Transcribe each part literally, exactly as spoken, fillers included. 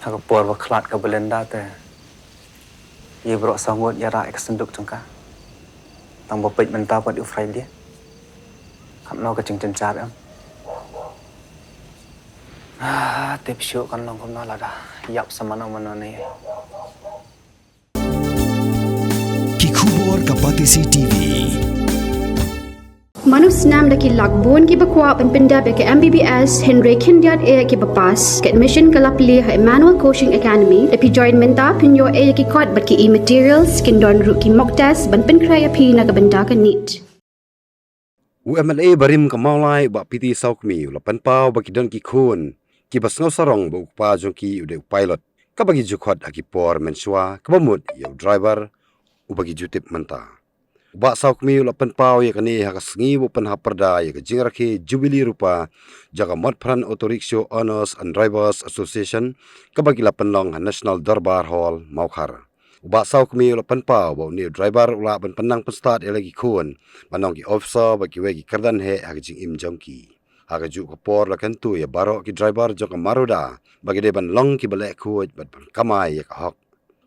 Ha ka por ba khlad ka Belinda te, ïa baroh saw ngut ïa rah ïa ka synduk jong ka. Tang ba peit mynta pat u Friday. Katno ka jingjynjar em. Ah, tip shuh kan long kumno lada ïap sa mano mano ne. Ki khubor ka Batesi T V. Mano snam da ki lak bun kiba kwah ban pyndep ïa ka M B B S hynrei khyndiat eh kiba pass. Ka admission ka la plie ha Emmanuel Coaching Academy. Da phi join mynta phin ïoh eh ïa ki kot bad ki e-materials, kin don ruh ki mock test ban pynkhreh ïa phi na ka bynta ka NEET. U M L A barim ka Mawlai, u Bah P T Sawkmie, u la pynpaw ba ki don ki khun kiba sngew sarong ba u kpa jong ki u dei u pilot, kaba ki ju khot ha ki por mynshuwa, kaba mut ïa u driver uba ki ju tip mynta. U Bah Sawkmie u la pynpaw ïa kane ha ka sngi ba u pynhap pyrda ïa ka jingrakhe Jubili Rupa jong ka Motphran Auto Rickshaw Owners and Drivers Association, kaba ki la pynlong ha National Dorbar Hall, Mawkhar. U Bah Sawkmie u la pynpaw ba une u driver u lah ban pynnang pynstad ïa la ki khun ban long ki officer bad kiwei ki kyrdan heh ha ka jingim jong ki. Ha kajuh ka por la kyntu ïa baroh ki driver jong ka Maruda ba ki dei ban long kiba leh khuid bad ban kamai ïa ka hok.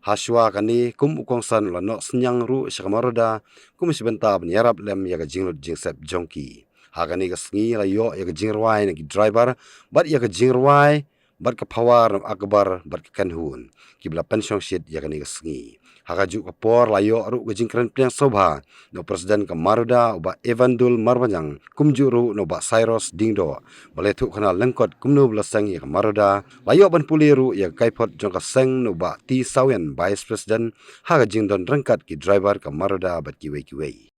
Hashuwa kane, kum u kongsan, u la noh synñiang ruh sha ka Maruda kum shi bynta ban ïarap lem ïa ka jinglut jingsep jong ki. Ha kane ka sngi la ïoh ïa ka jingrwai na ki driver bad ïa ka jingrwai bad ka power na u Akbar bad ka Kynhun, kiba la pynshongshit ïa kane ka sngi. Ha kajuh ka por la ïoh ruh ka jingkren pliang sngewbha na u President ka Maruda, u Bah Evandul Marbaniang, kumjuh ruh na u Bah Cyrus Diengdoh, ba la ïathuh khana lyngkot kumno ba la seng ïa ka Maruda. La ïoh ban pule ruh ïa ka kaiphod jong ka seng na u Bah T Sawian, Vice President, ha ka jingdon ryngkat ki driver ka Maruda bad kiwei kiwei.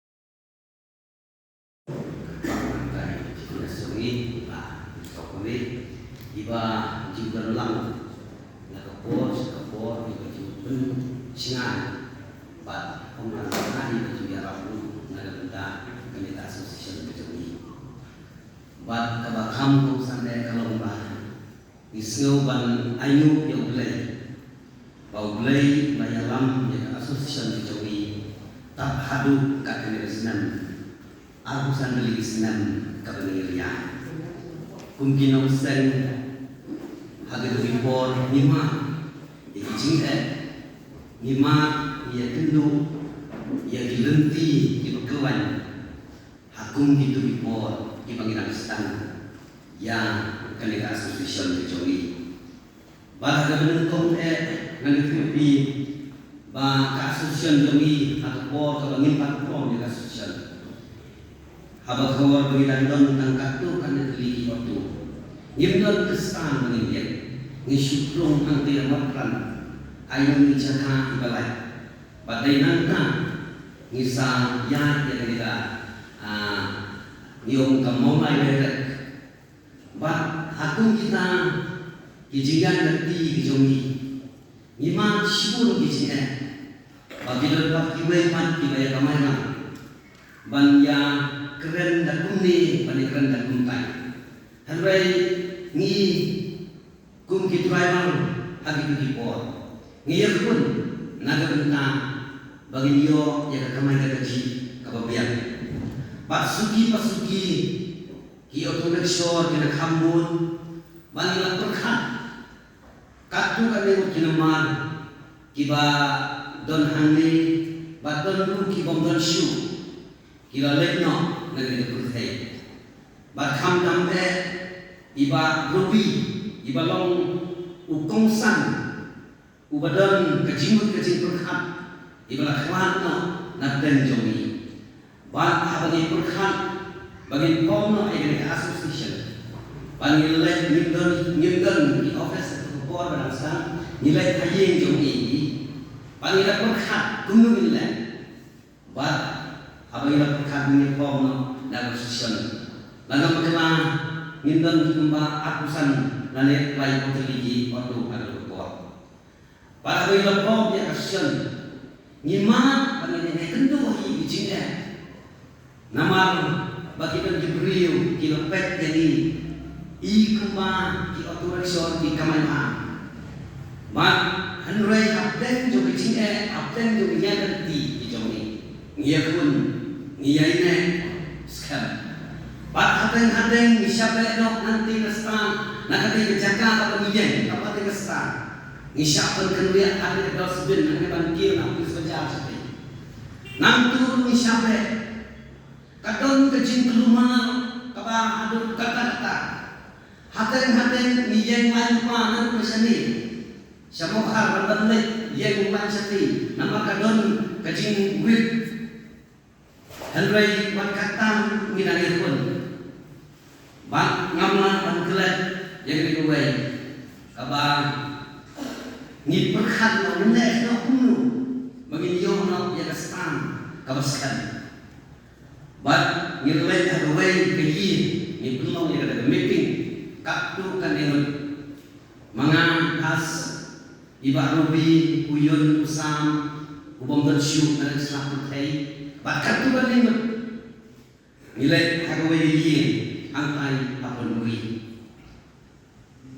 Iba ju don lang na ka por sha ka por, iba ju pynshngaiñ bad ong lang na iba ju ïarap ruh na ka bynta kane ka association ka jong ngi. Bad kaba kham kongsan eh ka long ba ngi sngew ban ainguh ïa U Blei ba U Blei u la ïalam ïa ka association ka jong ngi tap haduh kat kane ka snem arphew san tylli ki snem kaba ngi ïa. Kum ki nongseng, ha kito ki por ngi mad ïa ki jingeh, ngi mad, ngi ïakynduh ïa ki lynti kiba kyllaiñ ha kum kito ki por kiba ngi dang sdang ïa kane ka association ka jong ngi. Bad ha kaba nyngkong eh ngan ïathuh ïa phi ba ka association jong ngi ha ka por kaba ngim pat prom ïa ka association, haba ka por ba ngi dang don tang katto katne tylli ki auto, ngim don Khristan ba ngin ïeng, ngi shu plung hangtei ha Motphran, ha ïing jaka iba lait. Bad dei nangta ngi sa ïaid ïa kane ka, ah, ngi ong ka Mawlai Direct. Bad ha kum kita ki jingïaid lynti ki jong ngi, ngi mad shibun ki jingeh. Ba ki don pat kiwei pat kiba ïa kamai lang ban ïa kren da kumne, ban ïa kren da kumtai. Hynrei ngi kum ki driver ha kito ki por, ngi ïakhun na ka bynta ba ngin ïoh ïa ka kamai ka kajih kaba biang. Bad suki pa suki, ki auto rickshaw ki la kham bun, ba ngi la pyrkhat katto katne ngut ki namar kiba don hangne, bad don ruh ki bym don shuh, ki la leit noh na kane ka pyrthei. Bad khamtam eh i Bah Robi, iba long u kongsan uba don ka jingmut ka jingpyrkhat, iba la khlad noh na pdeng jong ngi. Bad haba ngi pyrkhat ba ngin form noh ïa kane ka association, ba ngi leit, ngim don, ngim don ki office ha ka por ba dang sdang, ngi leit ha ïing jong ngi. Ba ngi la pyrkhat kumno ngin leh. Bad haba ngi la pyrkhat, ngi form noh da ka association, la ngam bakla ngin don kumba arphew san lane laiphew tylli ki auto ha ka por. Bad haba ngi la form ïa ka association, ngi mad ba ngin ïakynduh ïa ki jingeh. Namar ba ki don ki briew ki la peit ïa ngi i kumba ki auto rickshaw ki kamai bha. Bad hynrei hapdeng jong ki jingeh, hapdeng jong ki jingeh lynti ki jong ngi, ngi ïakhun, ngi ïaineh skhem. Bad hadeng hadeng ngi shah beh noh nangtei na stad, na katei ka jaka kaba ngi ïeng, kaba katei ka stad. Ngi shah pynkynriah ha ka dustbin, nang ban kiew na pis bazaar shatei. Nangta ruh ngi shah leh. Ka don ka jingkulmar kaba haduh katta katta. Hateng hateng ngi ïeng lain lypa na ruh na shane. Sha Mawkhar ban ban leit ïeng lain shatei. Namar ka don ka jingwit. Hynrei wat katta ngi dang ïakhun. Bad ngam lah ban klet ïa kane kawei kaba ngi pyrkhat noh, ngi leh noh kumno ba ngin ïoh noh ïa ka stand kaba skhem. Bad ngi leit ha kawei ka ïing, ngi pynlong ïa kata ka meeting. Katto katne ngut. Ma nga, As, i Bah Ruby, u Yun, u Sam, u bym don shuh, nga dang sngap pyrthei. Bad katto katne ngut. Ngi leit ha kawei ka ïing, hangtai ha Phullmuri.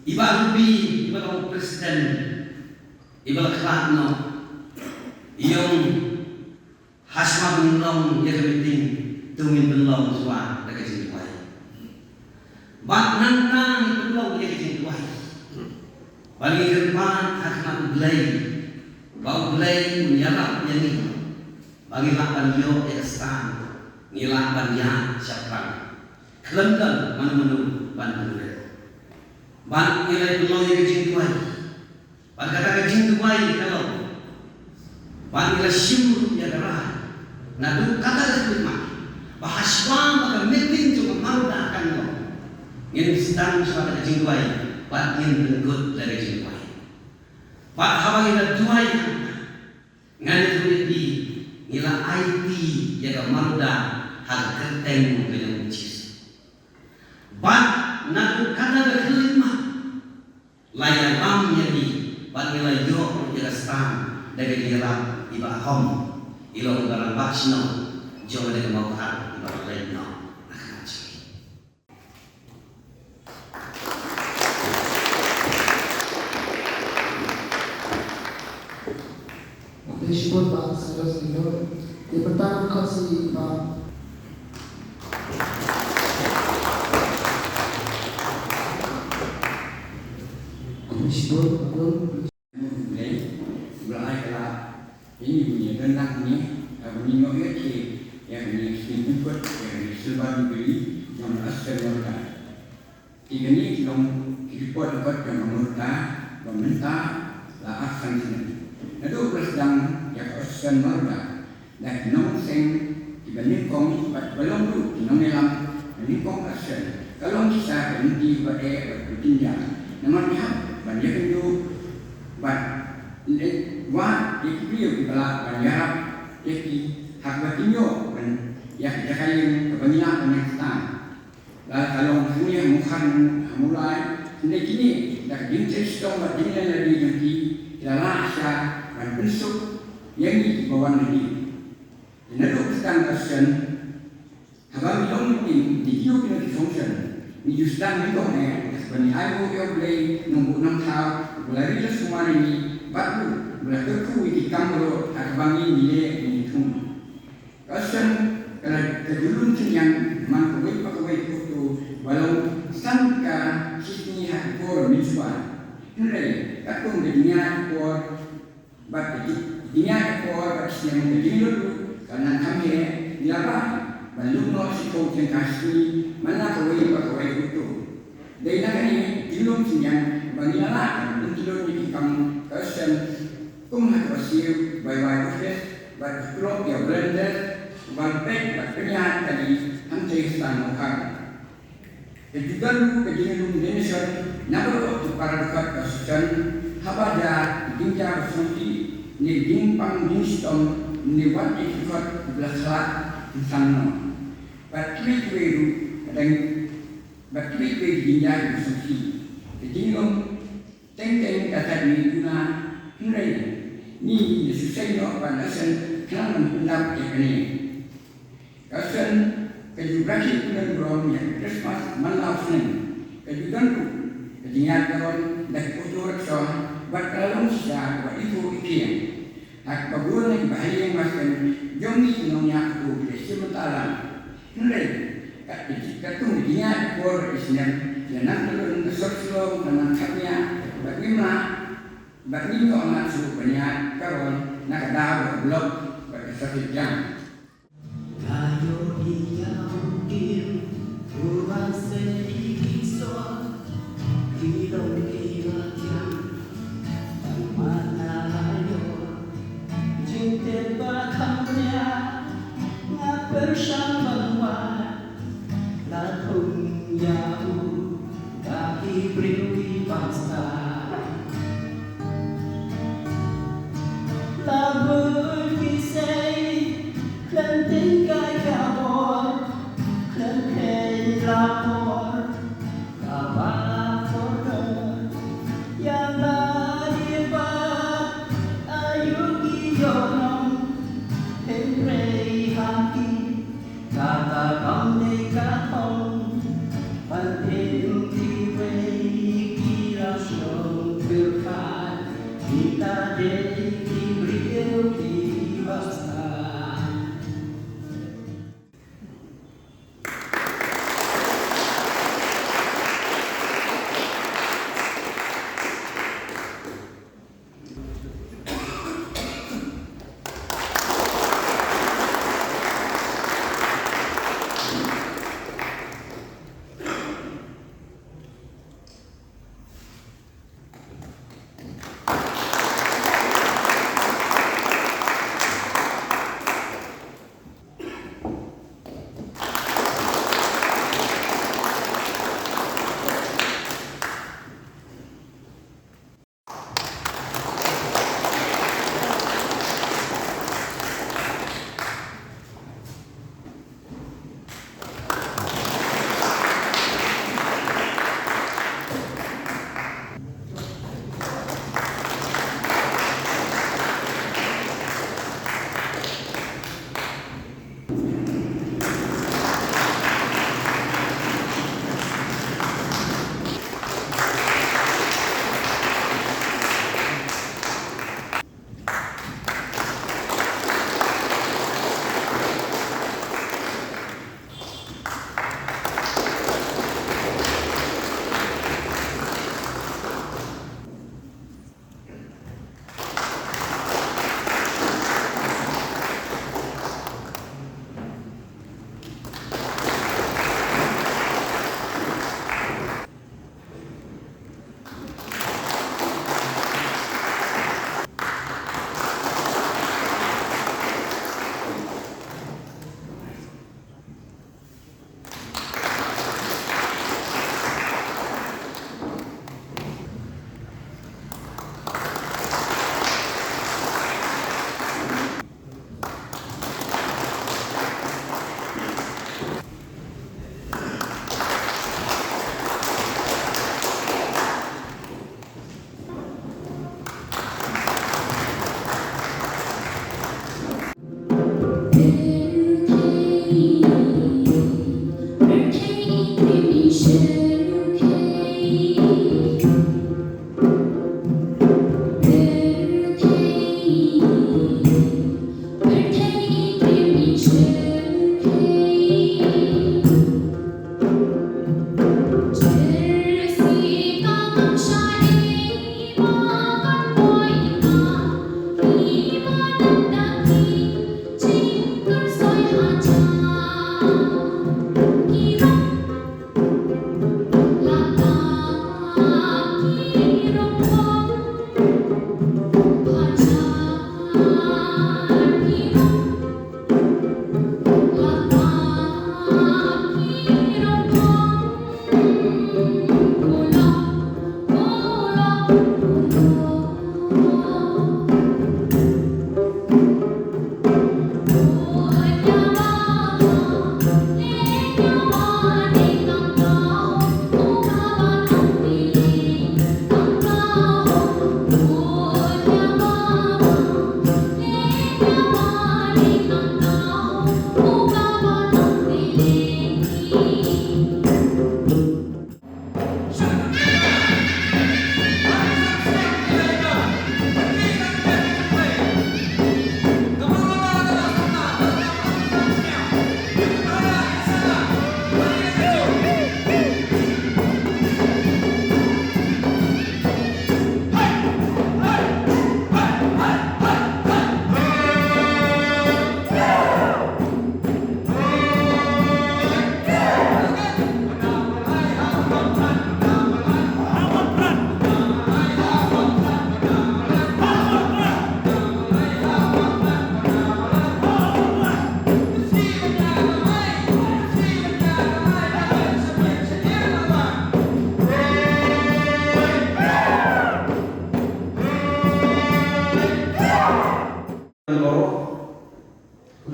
I Bah Ruby, i ba long president, i ba la khlad noh. I ong, hashwa ban long ïa ka meeting, to ngin pynlong shuwa da ka jingduwai. Bad nangta ngin pynlong ïa ka jingduwai. Ba ngin kyrpad ha khmat U Blei, ba U Blei un ïarap ïa ngi, ba ngin lah ban ïoh ïa ka stand, ngin lah ban ïaid shaphrang. Khlem don mano mano ban pynrit. Bad ngi la pynlong ïa ka jingduwai. Bad kata ka jingduwai ka long, bad ngi la shim ruh ïa ka rai naduh kata ka khyllipmat, ba hashwa ba ka meeting jong ka Maroda kan long, ngin sdang shuwa da ka jingduwai bad ngin pynkut da ka jingduwai. Bad haba ngi la duwai, ngan ïathuh ïa phi, ngi la aiti ïa ka Maroda ha ka kyrteng ka jong U Jisu. Bad naduh kata ka khyllipmat, la ïalam ïa ngi bad ngi la ïoh ïa ka stand da ka jingïarap i Bah Hom, i long uba rangbah shnong jong ka Mawkhar, i ba la leit noh na ka jingim. Khublei shibun Bah Cyrus Lyngdoh. Te mynta ngan khot sha i Bah. Khublei shibun Bah Dun. Khublei, khublei ka la. Ini bunyi rendang ni, kami nyok ya ki, ya ni sini put, ya ni silver jubilee, yang asal mereka. Te kine ki long ki report record jong ka Maroda ba mynta la ar san snem. Naduh ba la sdang ïa ka Audition Maroda, la ki nongseng kiba nyngkong bad kiba long ruh ki nongïalam ba nyngkong Audition, ka long shisha ka lynti ba eh bad ba jynjar. Namar ki hap ban ïakynduh bad leit wad ïa ki briew kiba lah ban ïarap ïa ki ha kaba kin ïoh ban ïa ka jaka ïing kaba ngi lah ban ïa sdang. La ka long hangne ha Mawkhar, ha Mawlai, hynrei kine da ka jingtrei shitom bad jingleh lade jong ki, ki la lah shisha ban pynsuk ïa ngi kiba wan hangne. Naduh ba sdang ka Audition, haba ngi long meeting, ngi ïoh kine ki function, ngi ju sdang nyngkong eh, da kaba ngi ai nguh ïa U Blei Nongbuh Nongthaw uba la ri la sumar ïa ngi, bad ruh uba la kyrkhu ïa ki kam baroh ha kaba ngi, ngi leh, ngi thung. Ka Audition ka la, ka ju lum synñiang man kawei pa kawei ka photo ba long san ka shi sngi ha ka por mynshuwa. Hynrei katkum ka jingïaid ka por bad ka ji-, ka jingïaid ka por bad snem, ka jinglut ruh ka nang kham heh, ngi la rai ban lum noh shiphew tyngka shi sngi man la kawei pa kawei ka photo. Dei na kane ka jinglum synñiang ba ngi la lah ban pyntlun ïa ki kam ka Audition kum ha kaba siew bai bai office bad ka krop ïa u volunteer uban peit bad pynïaid kali hangtei ha Mawkhar. Ka ju don ruh ka jinglum donation na baroh ki para dkhot ka Audition, haba jia ki jingjia ba sngewsih ne ki jingpang jingshitom ne wat ïa ki dkhot kiba la khlad, ki san noh. Bad kiwei kiwei ruh ka dang Bad kiwei kiwei ki jingïaid ba sngewsih. Ka jinglum teng teng ka thait ngi duna, hynrei ngi la shu sei noh ba ngi la shen khnang ban pyndap ïa kane. Ka shen ka ju rakhe kyndoh burom ïa ka Christmas man la u snem. Ka ju don ruh ka jingïaid baroh da ki auto rickshaw bad ka la long shisha kaba ithuh iphieng. Ha kaba bun na ki bahaïing ba shen jong ngi ki nongñiah auto ki la shim bynta lang. Hynrei kat, katkum ka jingïaid ka por bad ki snem, la nang kyllon ka sor Shillong, la nang khapngiah bad ngim lah Bad ngim ïoh nat shuh ban ïaid ka rong na ka daw ba block bad ka traffic jam. Ka ïohi ïa u Tim u wan seh ïa ki sor, ki long ki la thiang ban mad na la ïoh. Jingtip ba kham ria nga pyrshang ban wad, la thung ïa u da ki briew ki bangstad. La bun ki sei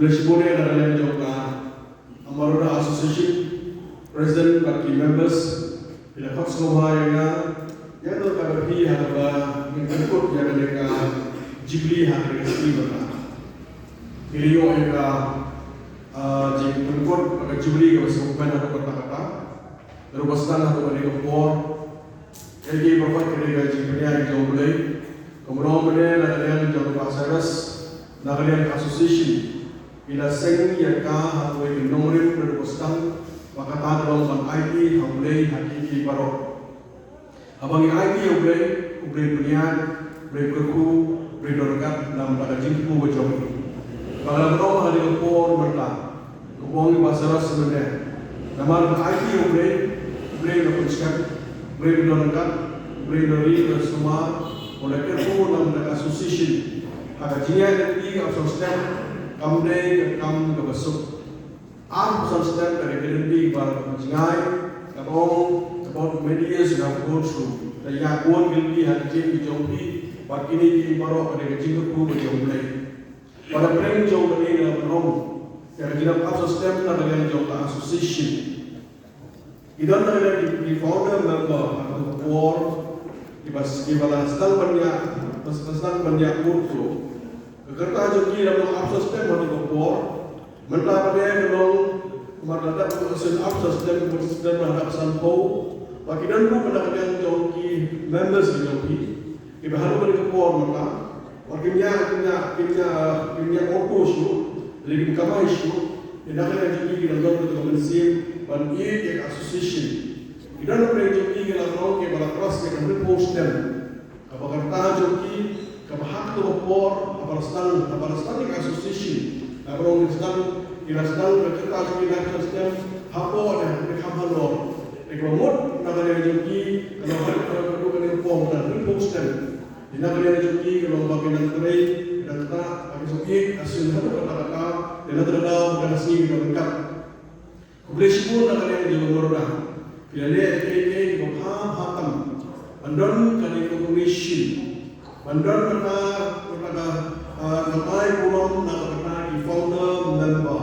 Khublei shibun ïa ka liang jong ka Amaroda Association, President bad ki members, ki la khot sngewbha ïa nga, ïa ka kaba phi ha kaba ngin pynkut ïa ka Jubilee ha ka sngi mynta. Ki la ïoh ïa ka, ah, jingpynkut ka Jubilee kaba sngewbha ha kaba kata kata. Ruh ba sdang ha kaba ka por. Ïa ki ba khot ka dei ka jingpynïaid jong U Blei. Kumno mynne na ka liang jong ka Cyrus, na ka liang association, ki la seng ïa ka ha kawei ka nongrim ruh ba sdang, ba kata ka long ban aiti ha U Blei ha ki ki baroh. Haba ngi aiti ha U Blei, U Blei pynïaid, U Blei kyrkhu, U Blei don ryngkat na ka bynta ka jingkyrkhu ka jong ngi. Ba ka la ong ha kane ka por mynta. Ka ong ïa ba Cyrus mynne. Namar ka aiti ha U Blei, U Blei u la pynskhem, U Blei u don ryngkat, U Blei u la ri, u la sumar, u la kyrkhu na ka bynta ka association. Ha ka jingïaid lynti ka Absalom Stem, kam dei ka kam kaba suk. Absalom Stem ka dei ka lynti ba ka jngai, ka ong, about many years you have gone through. Ka ïa bun lynti ha ka jingim ka jong phi, bad kine ki baroh ka dei ka jingkyrkhu ka jong U Blei. Bad hapdeng jong kane nga la pynlong ïa ka jingdap Absalom Stem na ka liang jong ka association. Ki don na ka liang ki, ki founder member ha ka por, kiba, kiba la sdang ban ïa, ba la sdang ban ïa kut to. Ka kyrteng jong ki la long Absalom Stem ha ka por. Mynta pat ka long, mar la dap ka sdang Absalom Stem, Absalom Stem la dap sanphew. Ba ki don ruh na ka liang jong ki members ki jong ki. Kiba haduh ka por mynta. Wat kim ïa, kim ïa, kim ïa, kim ïa auto shuh, lane kim kamai shuh, ïa na ka liang jong ki ki dang don ka mynsiem ban ïeit ïa ka association. Ki don na ka liang jong ki ki la long kiba la cross ïa ka hynriewphew snem. Kaba kata jong ki, kaba ha kato ka por, kaba la sdang, kaba la sdang ïa ka association. Kaba long ki sdang, ki la sdang, ka kata jong ki la sdang, hapoh ïa ka kham halor. Ïa kaba mut na ka liang jong ki, ka long ha ka, ka, ka, ka, ka por, ka hynriewphew snem. Ïa na ka liang jong ki ka long ba ki nang trei, ki nang ktah, ba ki sngewthuh, ka sien haduh katta katta, ïa na ka daw, ka sngi ka ryngkat. Khublei shibun na ka liang jong ka Amaroda. Phi la leh kiei kiei kiba bha bha tam. Ban don ka recognition. Ban don kata, kata ka, ah, ka ai burom na kata ki founder member.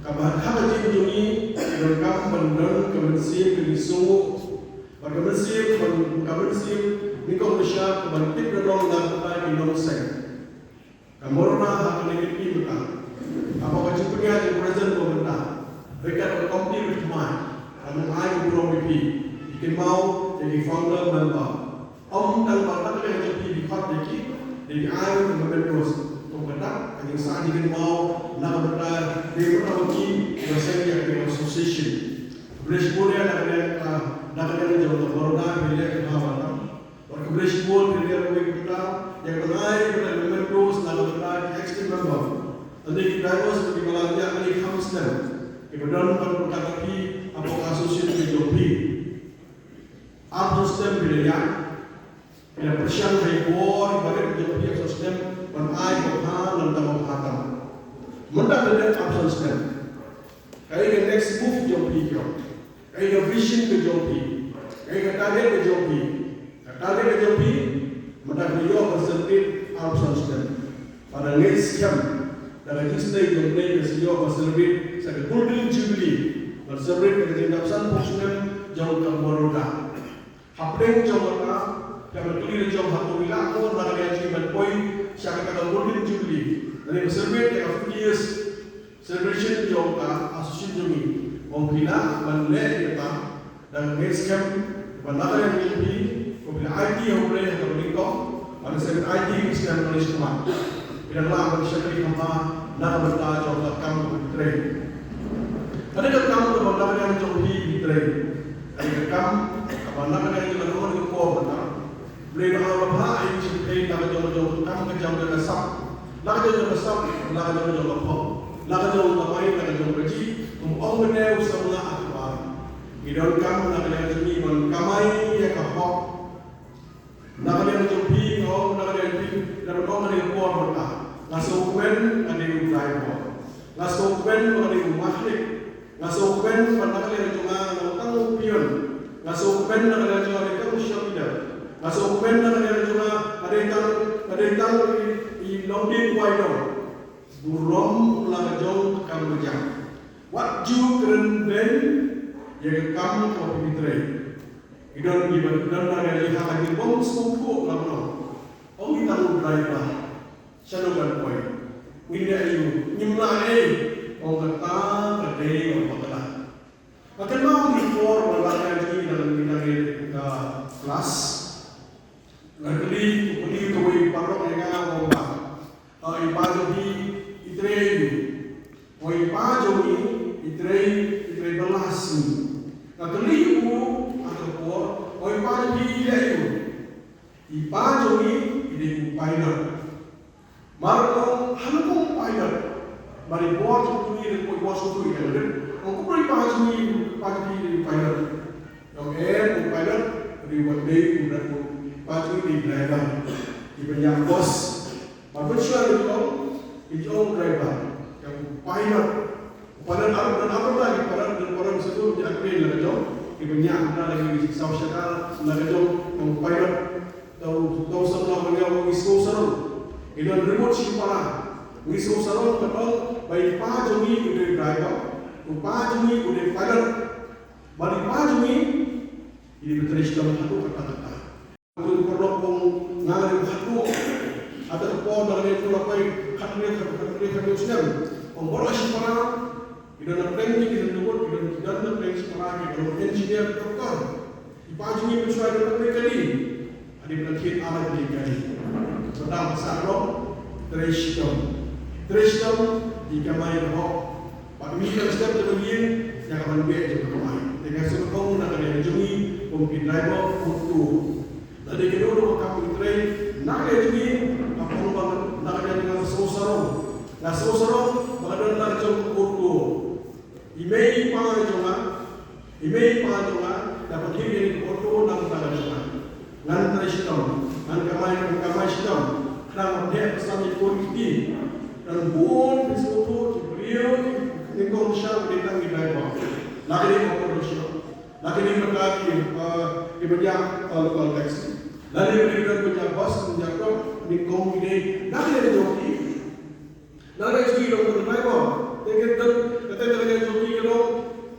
Kaba ha ka jingim jong ngi, ki donkam ban don ka mynsiem ka jingsngewnguh. Bad ka mynsiem, ban, ka mynsiem, nyngkong nyngshap, ban tip da long na kata ki nongseng. Ka Amaroda ha kane ka sngi mynta. Haba ka jingpynïaid jong u president ba mynta. Ryngkat ka komiti ba thymmai. Ka nang ai ka burom ïa phi. Ïa ki kynmaw, ïa ki founder member. Ym tang ba na ka liang jong phi phi khot ïa ki. Ïa ki ai ka mementos. Kum ka dak, ka jingsah jingkynmaw, na ka bynta, dei mynta ba ki, ki la seng ïa ka association. Khublei shibun ïa na ka liang, ah, na ka liang jong ka Amaroda, phi leh ka bha bha tam. Bad khublei shibun ïa ka liang ka bynta, ïa ka bynta, ïa ka bynta mementos na ka bynta ki active member. Lane ki drivers kiba la ïaid kane kham snem. Kiba don bad ka bynta phi hapoh ka association ka jong phi. Arphew snem phi la ïaid. Phi la pyrshang ha i bor i barit ka jong phi arphew snem ban ai ka bha lane ka bha tam. Mynta phi la dep arphew snem. Kaei ka next move jong phi jong? Kaei ka vision ka jong phi? Kaei ka target ka jong phi? Ka target ka jong phi, mynta ka ïoh ban celebrate arphew san snem. Bad nga ngeit skhem da ka jingstad jong U Blei ka sa ïoh ban celebrate sa ka Golden Jubilee. Ban celebrate ka jingdap sanphew snem jong ka Amaroda. Hapdeng jong kata, ka ban kylli jong hato ngi lah mo na ka liang jong ngi ban poi sha kata ka Golden Jubilee. Lane ban celebrate ka fifty years celebration jong ka association jong ngi. Ong phi lah ban leh ïa kata, da ka ngeit skhem, ban na ka liang jong phi, ko phi la aiti ha U Blei ha ka banyngkong, ban sa aiti ha U Blei ha ka banyngkong. Phi dang lah ban shakri kham bha na ka bynta jong ka kam kaba phi trei. Kane ka kam kaba na ka liang jong phi phi trei. Kane ka kam kaba na ka liang jong ka por mynta. Blei na ka bha ai shi phi na ka jong jong ka kam ka jam ka sap. Na ka jong jong ka sap, na ka jong jong ka pop. Na ka jong ka mai, na ka jong ka ji. Kum ong mynne u samla akbar. Ngi donkam na ka liang jong ngi ban kamai ïa ka hok. Na ka liang jong phi, nga ong na ka liang jong phi, nga ong ha kane ka por mynta. Nga sngewkmen nga dei u driver. Nga sngewkmen nga dei u mahnik. Nga sngewkmen ba na ka liang jong nga, nga tang u peon. Nga sngewkmen na ka liang jong nga, nga dei tang u shop leader. Nga sngewkmen na ka liang jong nga, nga dei tang, nga dei tang i, i longdien wai dong. Burom la ka jong ka kam ka jam. Wat ju kren beiñ ïa ka kam kaba phi trei. Ki don kiba don na ka liang ha ka jingbym sngewthuh la ka long. Ong ki tang u driver. Shano kan poi? Ngi ne ayu, ngim lah ei. Ong kata ka dei ka bakla. Ka kynmaw ïa ki por ba la ka jong ngi dang ngi dang ïa ka klas. Nga kylli, u kylli uto u paralok ïa nga, u ong ba, "Ah, i pa jong phi i trei aïu?" "Oh, i pa jong ngi i trei, i trei bylla sngi." Nga kylli u ha ka por, "Oh, i pa jong phi i leh aïu?" "I pa jong ngi i dei u pilot." Mar ong, "Hangno kum u pilot?" Mar i bor jong u kylli, i bor jong u kylli, i kylli. Ong, "Kumno i pa jong ngi, i pa jong ngi i dei u pilot?" Ong, "Em, u pilot u dei, wat dei u, u pa jong ngi i dei driver, i ban ïa bos." Mar ban shuwa i ong, i ong driver, ïa u pilot. Palan ar, dan ar, dan ar, dan ar, dan ar, sa tu, ïa, kren la ka jong, ki ban ïa, na la ki saw shaka, la ka jong, ong pilot. Tau, tau samla ban ïa, ong ngi sngewsarong. Ngi don remote shipara. Ngi sngewsarong, ka ong, ba i pa jong ngi u dei driver, u pa jong ngi u dei pilot. Bad i pa jong ngi, i dei ban trei shitom haduh katta katta. Paralok ong nga dei u haduh. Ata ka por ba nga dei u la poi khathynriew, khathynriew, khathynriew snem. Ong baroh shipara, ki don na pdeng jong ki, ki don na pdeng shipara, ki don engineer, doctor. I pa jong ngi mynshuwa i don na pdeng kali. Hadien ba la thied ar lai kali. Mynta ba sah rong, trei shitom. Trei shitom, i kamai ka hok. Bad ngi la step jong ngi, ïa ka ban beh jong ka kamai. Te nga sngewthuh na ka liang jong ngi, kum ki driver, auto. Lada kano kano ka kam phi trei, na ka liang jong ngi, nga ong ba na ka liang jong nga sngewsarong. Nga sngewsarong, ba ka don na ka jong ka auto. I mei i pa jong nga, i mei i pa jong nga, da pynhiar ïa ka auto na ka liang jong nga. Ngan trei shitom, ngan kamai, ngan kamai shitom. Khnang ban heh ba san ïa ka kti. Ngan bun phi sngewthuh, ki briew, ki nyngkong sha, ki dei tang ki driver. La ka dei ka auto shitom. La ka dei mynta ki, eh, ki ban ïa, eh, local taxi. La dei ban ïa ban ïa bus, ban ïa truck, nyngkong ki dei. La ka dei ka jockey. La ka dei jockey long ka driver. Te ka dei, ka dei ka jockey ka long.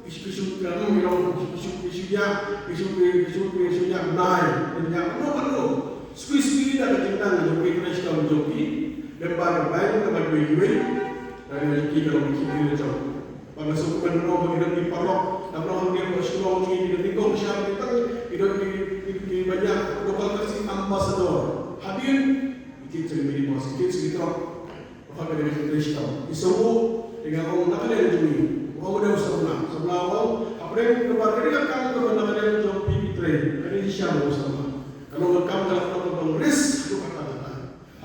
Ki shu, ki shu, ka long, ki long, ki shu, ki shu ïa, ki shu, ki shu, ki shu ïa bnai. Ban ïa, no, no. Sukui, sukui da ka jingdang jockey, ka dei ka jockey. Lem ba ka bai, ka bai, bai, bai. Ka dei jockey ka long, ki shu, ki shu. Ba nga sngewkmen ruh ba ngi don ki paralok, na ka ruh hangne ha Shillong ngi don nyngkong sha ngi tang, ngi don ki, ki, ki ban ïa local taxi ambassador. Hadien ki thied sha ki minibus, ki thied sha ki truck. Ba ka dei ka dei sha ki sawdong. Te nga ong na ka liang jong ngi, ong u dei u samla, samla ong, hapdeng kaba ka dei ka kam kaba na ka liang jong phi ki trei, ka dei shisha u samla. Ka long ka kam ka long ka long risk, tu kata kata.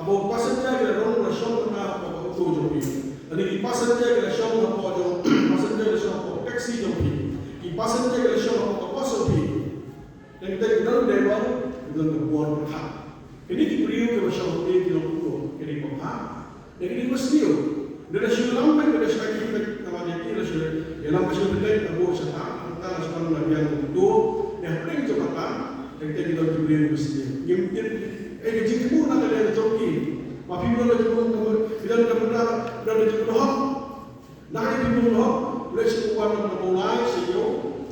Haba u passenger ki la rung la shong mynta hapoh ka auto jong phi. Lane ki passenger ki la shong hapoh jong, passenger ki la shong hapoh taxi jong phi. Ki passenger ki la shong hapoh ka bus jong phi. Teng teng ki don dei bang, ki don ka bor pyrkhat. Kine ki briew kiba shong hangne ki long kumno, ki dei ba bha, ne ki dei ba sniew. Nda la shu lam peit, nda la shu aiti peit, namar ïa ki la shu ïalam, la shu peit, la buh shata, hangta la shu wan la biang kumto, ne hapdeng jong kata, teng teng ki don ki briew ba sniew. Ngim tip, eh, ka jingthmu na ka liang jong ki. Ma phi mut la jingthmu, ki don ka bynta, don ka jingthmu hok. Na ka jingthmu hok, leit sha u wan na Mawlai, sha ïew,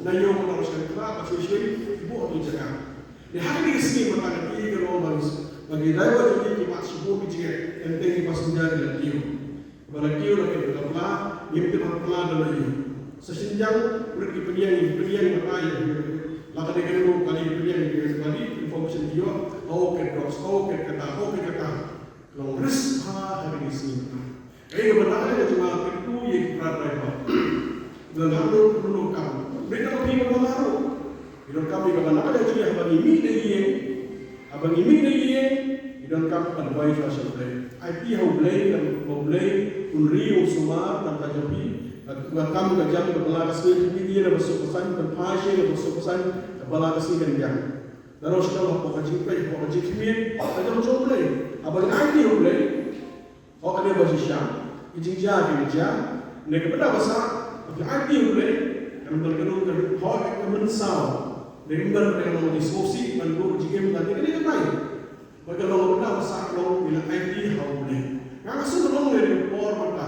na ïew ka dang sha ka, ba shu shu, ki buh ha tu jaka. Te ha kine ki sngi mynta ka ki ka long ba ngi, ba ngi dei ba jong ki ki mad shibun ki jingeh, teng teng ki passenger ki la kiew. Ba la kiew la kiew ka pla, ngim tip ha pla da la ïew. Sa shisien jang, u rit ki pynïeng, ki pynïeng mynta ïa. La ka dei ka dei ka dei ki pynïeng, ki dei ka dei information ki ïoh, oh, ka drugs, oh, ka kata, oh, ka kata. Long risk ha, ha kine ki sngi mynta. Kaei kaba na ka liang jong nga kyntu ïa ki para driver. Don hangno hangno kam. Bad tang phi kaba nga ruh. Ki donkam ïa kaba na ka liang jong ngi haba ngi mih na ïing. Haba ngi mih na ïing. Ki donkam ban wai sha U Blei. Aiti ha U Blei, kaba U Blei un ri un sumar na ka bynta jong phi. Ka kam ka jam kaba la ka sngi phi ïa kaba suk ka san, kaba phai sha kaba suk ka san, kaba la ka sngi kan jam. Naduh sha hapoh ka jingpeit, hapoh ka jingkhmih, ka jong U Blei. Haba ngi aiti ha U Blei. Hok kane ba shisha, ki jingjia ki jia, ne ka bynta ba sah, ka aiti U Blei, kan bynta ka dei ka hok ka mynsaw, ne ka bynta ka long ka jingsngewsih, ban buh jingim, ban ne ka dei ka tai. Ba ka long ka bynta ba sah ka long, ngi la aiti ha U Blei. Nga ka shu long ne ka por mynta,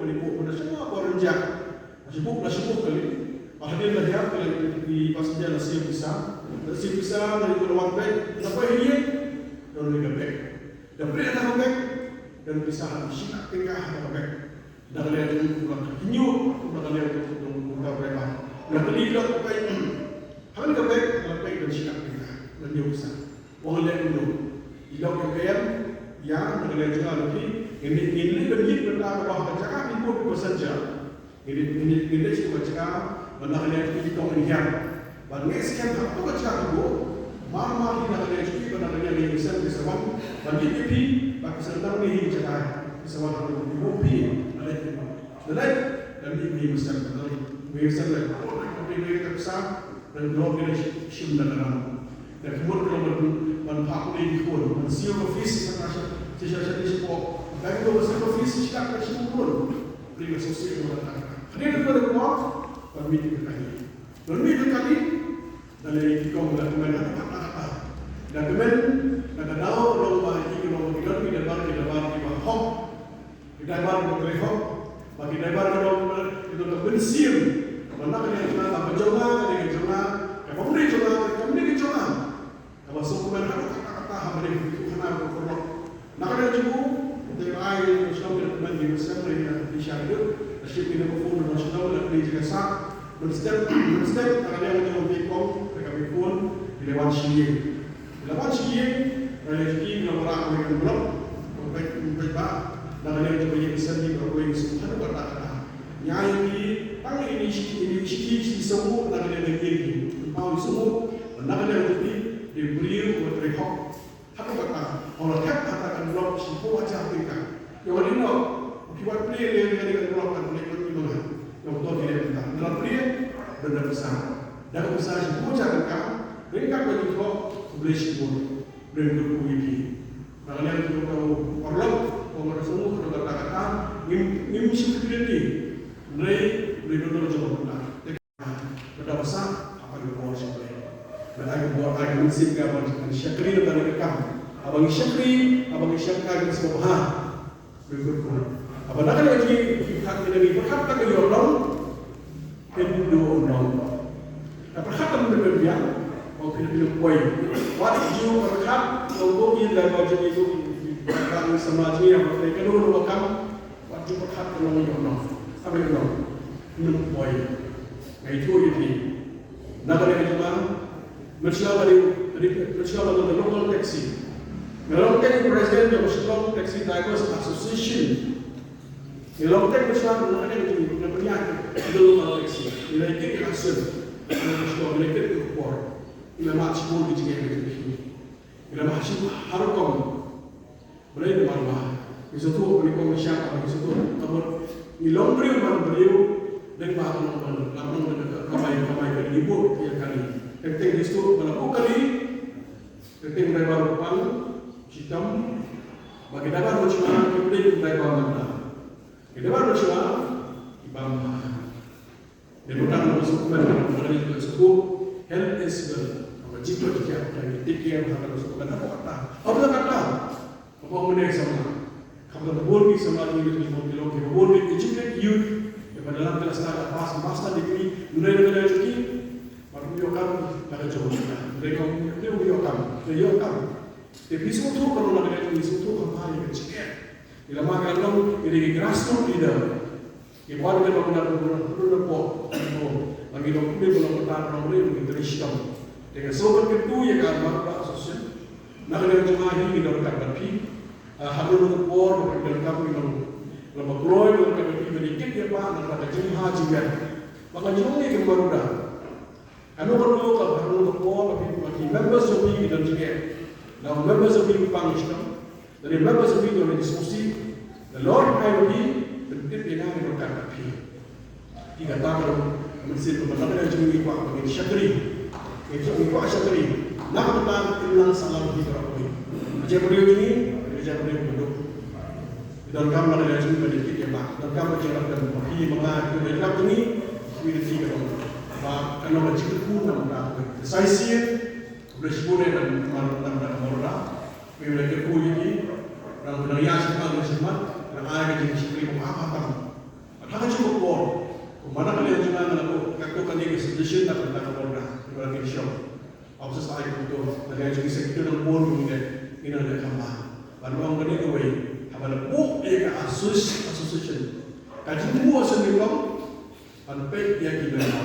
Manipur, na sha Boronjak. Na sha buk, na sha buk kali. Ba hadien la hiar kali, i passenger la siew pisa. La siew pisa, la ïoh la wan beit, la poi ha ïing. Don ka bag. Da plie ha ka bag, don pisa ha shi lak tyngka ha ka bag. Na ka liang jong u la kynjoh, na ka liang jong u driver. Na ka liang jong u peit, ha ka bag, la peit don shi lak tyngka. La ñiew pisa. Ong leh kumno. I lok ïa ka em, ïa, na ka liang jong nga, lok hi, ngin, ngin leit ban ïit bynta ka bah ka jaka phi bud passenger. Ngin leit, ngin leit, ngin leit sha ka jaka, ba na ka liang jong ki tong ngin hiar. Ba ngin skhem ha ka jaka phi bud. Mar mar hi na ka liang jong ki, ba na ka liang jong ki sem ki sa wan. Ban ïit ïa phi, ba ki sa nang ne hi jaka. Ki sa wan ha ka jaka phi bud phi. Na leit phi bud. Na leit, dan ïit phi ma sem. Phi ma sem leit. Oh, na ka phi leit ka pisa. Ren lok ïa shim da ka ram. Da ka mut ka long ban, ban phah pule ki khun, ban siew ka fees sa ka sha, sha, sha, sha, sha, sha, ban siew ka fees sa ka sha khun. Pule ka siew siew da ka. Hadien ka da ka ban mih ka kali. Ban mih ka kali, da lei ki kong da kmen da ka, da ka, da kmen da ka daw long ba ki long ki don ki da bar ki da bar ki ba hok. Ki driver kiba trei hok, ba ki driver kiba, kiba, kiba mynsiem. Ba na ka liang jong nga, ba jong nga, ka liang jong nga, ka family jong nga, ka family jong nga. Kaba sngewkmen haduh katta katta ha ba dei ki khana ba paralok. Na ka liang jong u, te ai shnong kiba mynsiem, ïa ki sha ïa, la shim ïa ka phone, la shnong, la plie jingïasah. Mynstep, mynstep, na ka liang jong u, te kong, te ka phone, ki la wan sha ïing. Ki la wan sha ïing, na ka liang jong ki, ki la wanrah ïa ka envelope, ba peit, ba peit ba, na ka liang jong ka ïing shen ki, ba peit shen haduh katta katta. Ïa ïa ki, tang ïa ki shi, ïa ki shi, shi, shi sangu, na ka liang jong ki, ki paw sangu, na ka liang jong ki, ki briew, ba trei hok. Haduh katta, haba la thep kata ka envelope, shiphew hajar tyngka. Ïa kane noh, ki wan plie leh ïa kane ka envelope, kan plie ïa kane ka envelope. Ïa uto ki leh mynta. Ynda la plie, don da pisa. Da ka pisa shiphew hajar tyngka, ryngkat bad ki thoh, khublei shibun. Khublei kyrkhu ïa phi. Na ka liang jong uto u paralok, uba nga da sngew, ka don kata kata, ngim, ngim shym klet ïa ki. Hynrei, hynrei don da jong ka bynta. Ba da bsa, haba ngi bor sha Blei. Ba ai ka bor, ai ka mynsiem ka ban, ban shakri na ka kam. Haba ngi shakri, haba ngi shakri ka sngewbha. Ba kyrkhu. Haba na ka liang jong ngi, ngi pyrkhat, ngi pyrkhat tang ka ïoh long. Phin duh long. Ka pyrkhat tang ka ïoh biang. Ba phin, phin poi. Wat ju pyrkhat, long ko ngi lai ba jong ngi ko. Ba ngi samla jong ngi, ba ka duh long ba kam. Wat ju pyrkhat ka long ïoh long. Haba ïoh long. Phin poi. Nga ïathuh ïa phi. Na ka liang jong nga, mynshuwa nga dei, mynshuwa nga dei local taxi. Nga long tang president jong Shillong Taxi Drivers Association. Nga long tang mynshuwa na ka liang jong nga, nga pynïaid local taxi. Nga la ïakit ïa ka seng. Nga la mynshuwa, nga la ïakit ïa ka por. Nga la mad shibun ki jingeh ki jingeh. Nga la mad shibun ha rukom. Balei namar ba ngi sngewthuh ba ngi kong ngi shad, ba ngi sngewthuh ka mut ngi long briew man briew, dang ba ka long ban, ka long ban ka kamai, kamai ka ngi buh ïa kali. Teng teng ngi sngewthuh ba la buh kali, teng teng dei ba ruh pang shitom, ba ki dei ba ruh shwa, ki dei ki dei ba man ta. Ki dei ba ruh shwa, ki bam ha. Dei mynta ka sngewkmen, ka sngewkmen, health is wealth. Ka jingkyrkhu, ka jingkyrkhu, ka sngewkmen, ka kata. Ka kata. Ka ba mynne samla. Ka ba bun ki samla ki, ki bun ki long, ki bun ki educated youth. Ki ba dalam kelas ka pass master degree, mynne da ka educate. Ba ïoh kam, da ka jong. Mynne ka ïoh kam, ïoh kam. Te phi sngewthuh ka long da ka educate, sngewthuh ka ba ïa ka jingkyrkhu. Ïa la ma ka long, ïa ki grassroots leader. Ki wan ka long na, na, na, na, na, na, na, ngi long kumne ba long ka long re ngi trei shitom. Te nga sngewbha kyntu ïa ka Mawkynrew Association. Na ka liang jong nga hi ngi donkam bad phi. Ah, ha kano kano ka por ba ngi donkam ngi long, long ba kloi ba donkam bad phi ba ngi kit ïa ba na ka jingbha jingmut. Ba ka jong ngi ka Mawkynrew. Kano kano ka, kano ka por ba phi, ba ki members jong phi ki don jingeh. Na members jong phi ki pang shitom. Lane members jong phi ki don jingeh sngewsih. Lane lor ai ba phi, pyntip ïa nga, Ki kata ka dei ka mynsiem kaba na ka liang jong ngi ngi kwah ba ngin shakri. Ngi kwah, ngi kwah shakri. Na ka bynta ka imlang sahlang hi baroh kawei. Ka jingbriew jong ngi, ka jingbriew ka duk. Donkam na ka liang jong ngi ban ïa kit ïa ba. Donkam ka jingïarap jong phi, ma nga, ki ba ïarap jong ngi, ki community ka dong. Ba kan long ka jingkyrkhu na ka bynta kawei. Sa shisien, khublei shibun eh na ka bynta ka Mawlynnai. Phi ba ïa kyrkhu ïa ngi, nang pynïaid sha khmat, sha khmat, nang ai ka jingshakri kaba ha tam. Bad ha ka juh ka por, kumba na ka liang jong nga nga la buh katto katne ka suggestion na ka bynta ka Mawlynnai, kiba la kin shong. Ap sa ai kumto, na ka liang jong ngi sa kito nang bun ngi ne, ngi nang leh kham bha. Ban ong kane kawei, haba la buh ïa ka associ-, association. Ka jingbuh association nyngkong, ban peit ïa ki member.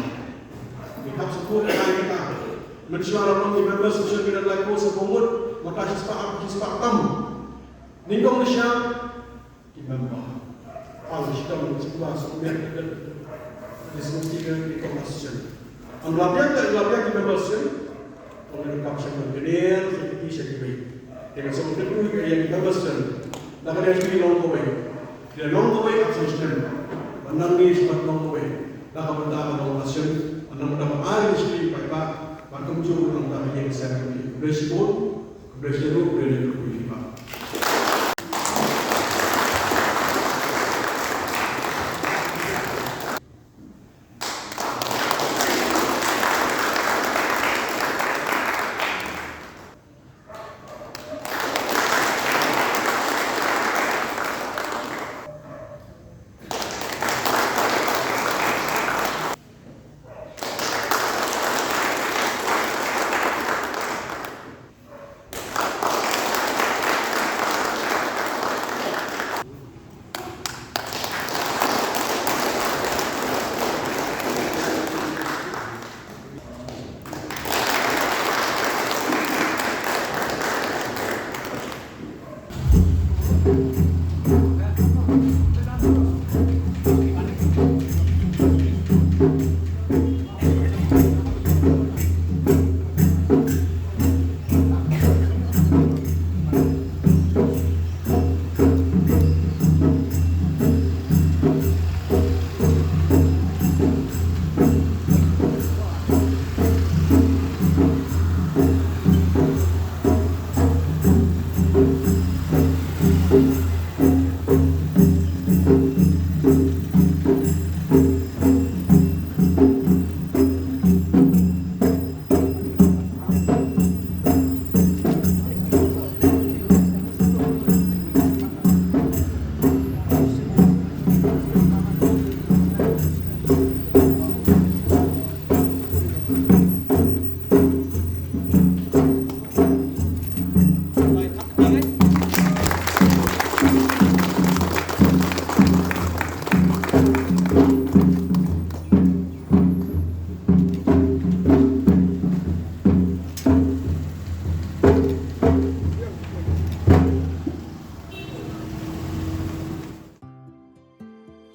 Ngi hap sa buh ïa kita. Mynshuwa la ong ki member association ki dang lai ko sa ko ngut, mynta shispah, shispah tam. Nyngkong lashai, ki member. Pang shitom sukma sukmiat. Di semesti ka di kong association. Am la biang ka, la biang ki member association. Kong di kap sha member kene, sha ki, sha ki bai. Yang song ke tu, yang ki member association. Dah ka dia sendiri long kawei. Dia long kawei association. Manang ni sebab long kawei. Dah ka benda ka long association. Manang benda ka ai sendiri bai ba. Ba kumjuh long dah ka dia sendiri. Boleh sebut. Khublei shibun, khublei shibun.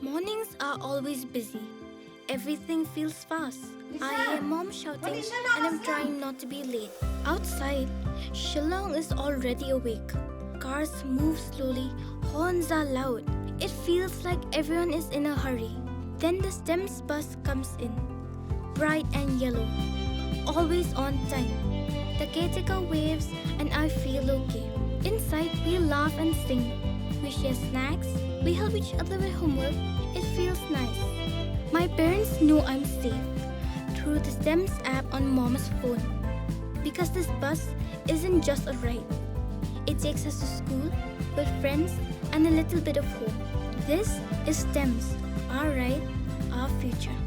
Mornings are always busy. Everything feels fast. I hear mom shouting and I'm trying not to be late. Outside, Shillong is already awake. Cars move slowly, horns are loud. It feels like everyone is in a hurry. Then the STEMS bus comes in. Bright and yellow. Always on time. The caretaker waves and I feel okay. Inside, we laugh and sing. We share snacks. We help each other with homework. It feels nice. My parents know I'm safe through the STEMS app on mom's phone. Because this bus isn't just a ride. It takes us to school, with friends, and a little bit of home. This is STEMS, our ride, our future.